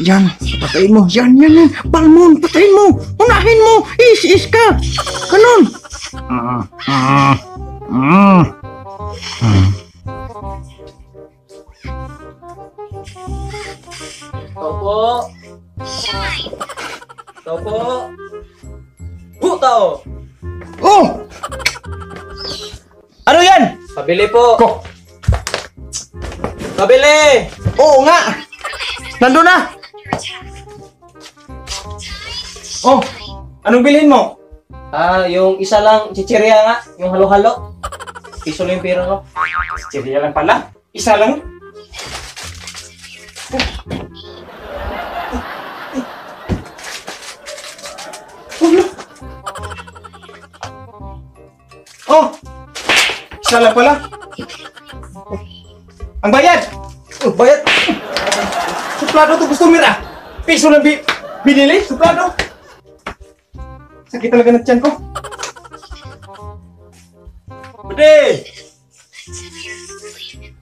Yan, patayin mo. Yan, yan, yan. Balmon, patayin mo. Unahin mo. Is, is ka. Ganun. Ah, ah, ah. Tao po. Tao po. Putao! Oh! Ano yan? Pabili po. Ko. Pabili! Oo nga. Nandun na. Oh, anong bilhin mo? Ah, yung isa lang, chichirya nga. Yung halo-halo. Piso lang yung pera ko. Chichirya lang pala. Isa lang. Oh, isa lang pala. Ang bayad! Oh, bayad! Suplado to customer ah! Piso lang binili, suplado! Sakit talaga ng tiyan ko. Bade!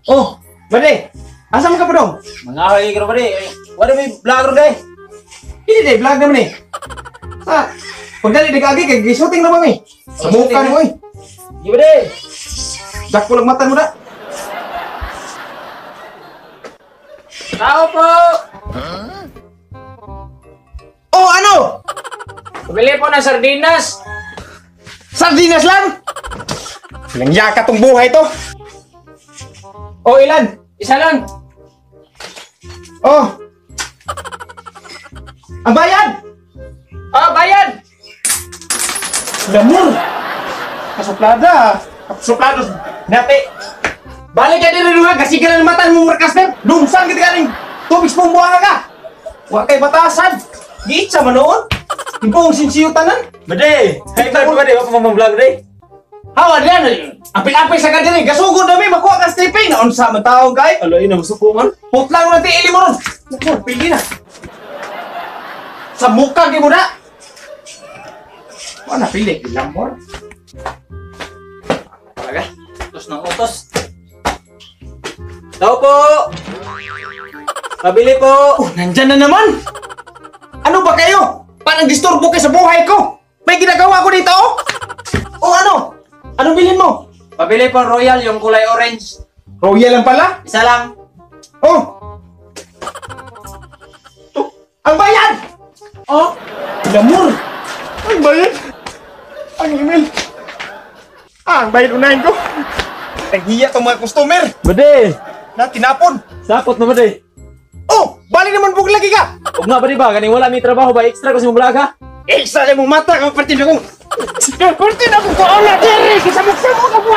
Oh, bade! Asa man ka pa dong? Mga ahoy ka bade. Wala may vlogger day. Hindi day, vlog naman eh. Sa, pagdali di kaagi kay gisuting na ba mi? Sa Oh, mukha shooting mo eh. Di bade. Dako lang mata mo na. Tao po! Oh, ano? Pabili po ng sardinas. Sardinas lang? Ilang yaka tong buhay to. Oh, ilan? Isa lang. Oh. Ang bayad! Ah, bayad! Lamur! Kasuplada! Kasuplado! Nate! Balik ka din rin kasi ka ng mata mo customer! Lumsan kita galing! Tubig sa bumbuha ka! Wa kay batasan! Giitsa man noon! Ibong sinsiyo tanan! Bade! Hey, bade, bade. Wala pa vlog day. Hawa diyan! Apil-apil sa kadiri! Gasugod na mi! Makuha ka stepping! Naunsa man taong kay! Alo, ina, musuko man. Putlang na tiili mo ron! Naku, pili na! Sa mukha kay mo na! Wala pili, lamor. Talaga? Utos ng utos. Tao po! Pabili po! Oh, nandyan na naman! Ano ba kayo? Parang disturbo kayo sa buhay ko! May ginagawa ko dito, oh! Oh, ano? Anong bilhin mo? Pabili po Royal, yung kulay orange. Royal lang pala? Isa lang. Oh! Oh, ang bayad! Oh! Lamur! Ang bayad! Ang email! Ah, ang bayad unahin ko! Naghiya tong mga customer! Bade! Na tinapon! Sapot na bade! Oh! Bali naman bug lagi ka! Huwag nga bade ba? Ganing wala may trabaho ba? Extra ko si mong vlog ha? Eh, sa mong mata ka, partin akong... Partin akong kaala, dere! Kasamok-samok ako!